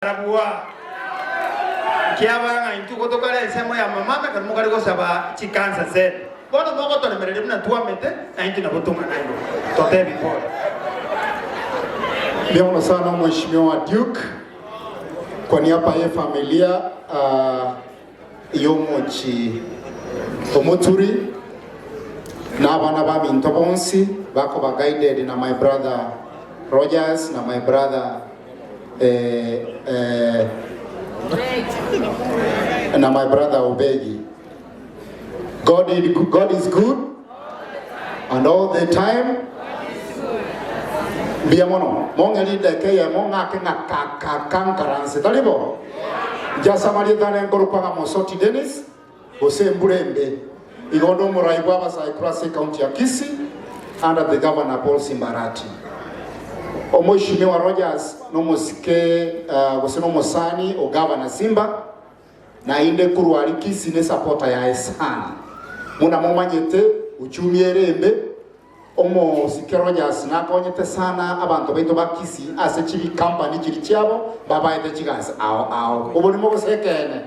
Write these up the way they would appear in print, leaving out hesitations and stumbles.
Arabua, Nkiaba ng'a intwe gotokare ensemo ya mama ekero mokare gosaba chikansa sene. Bono mogotoremereria buna twamete, na intwe nabo tong'ana igo. Totebi pole. Mbuya mono sana Mheshimiwa Duke kwa niaba ye familia y'omochi omoturi na abana baminto bonsi bakoba guided na my brother Rogers na my brother eh, eh, na my brother Obegi. God is, God is good and all the time. Mbuya mono mong'e rideka eyemo ng'ake ng'a ka ka ka nkaranse tari bo inche ase amarieta ane nkorokwa ng'a Mosoti Dennis gose embura embe igo onde omorai bwa abasae korwa ase ecounty ya Kisii under the governor Paul Simbarati. Omoishimiwa Rogers nomosike uh, gose nomosani o governor Simba Naende korwa aria Kisii nesapota yaye sana. Buna momanyete uchumi ere embe, omosike Rogers nakonyete sana abanto baito ba Kisii ase chibi company chiri chiabo babaete chigasi ao ao. Obo nimo gose ekeene?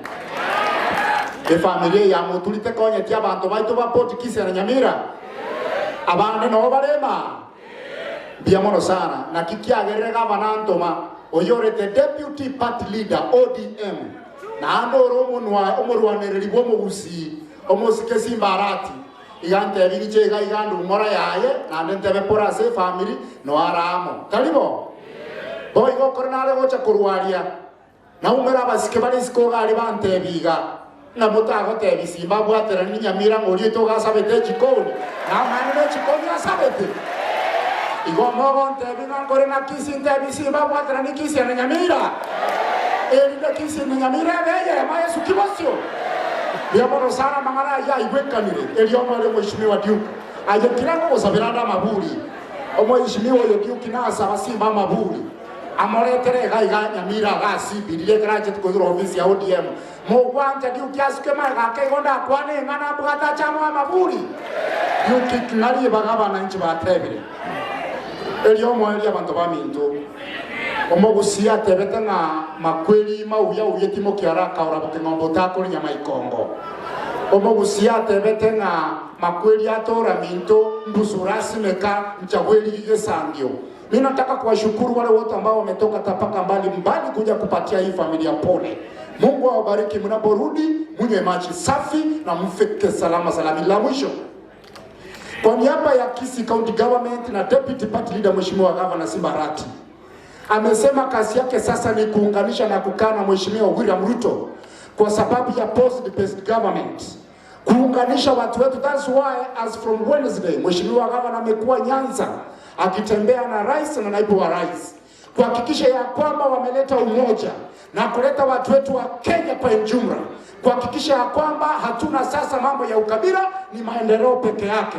Efamiri eye ya Moturi tekonyeti abanto baito ba Port Kisii na Nyamira? Abande noo bare maa? Mbuya mono sana. Naki kiagerire gavana ntoma oyore the deputy party leader ODM naende ore omonwa omorwanereri bw'omogusii omosike Simba Arati iga ntebi inche iga iga ndumora yaye naende ntebe pore ase efamiri noe are amo. Tari bo? Boigo okore nare gocha korwaria Naumera abasike bare isiko iga aria bantebi iga, ng'a motagotebi Simba abwaterane Nyamira ng'a oria oito iga asabete echikoni, na amaene nechikoni asabete. Igo mogontebi ng'a nkore naki sintebi Simba abwaterane Kisii na Nyamira, erinde Kisii na Nyamira ebe eyemo esuki bosio. Mbuya mono sana amang'ana ayio aigwekanire, erio omoerio Mheshimiwa Duke aye kera ngogosabera ande amaburi. Omoishimiwa oyo Duke nasaba Simba amaburi. Amoretere iga iga Nyamira iga asimbirie ekero achete koigora ofisi ya ODM. Mogwancha Duke asuke magega ake igo ndakwane ing'ana mbwate ache amoe amaburi? Duke ng'a ribaga abananchi batebire. Erio omoerio abanto baminto. Omogusii atebete ng'a makweri mauya uye timoki arakaora bokeng'ombe otakori nyama ikongo. Omogusii atebete ng'a makweri atora minto mbusura asimeka nchagwa erigi gesangio. Mi nataka kuwashukuru wale wote ambao wametoka tabaka mbali mbali kuja kupatia hii familia pole. Mungu awabariki mnaporudi, munywe maji safi na mfike salama salami. La mwisho, kwa niaba ya Kisii County Government na Deputy Party Leader Mheshimiwa Governor Simba Arati amesema kazi yake sasa ni kuunganisha na kukaa na Mheshimiwa William Ruto kwa sababu ya post based government kuunganisha watu wetu. That's why as from Wednesday Mheshimiwa Gavana amekuwa Nyanza akitembea na rais na naibu wa rais kuhakikisha ya kwamba wameleta umoja na kuleta watu wetu wa Kenya kwa jumla, kuhakikisha ya kwamba hatuna sasa mambo ya ukabila, ni maendeleo peke yake.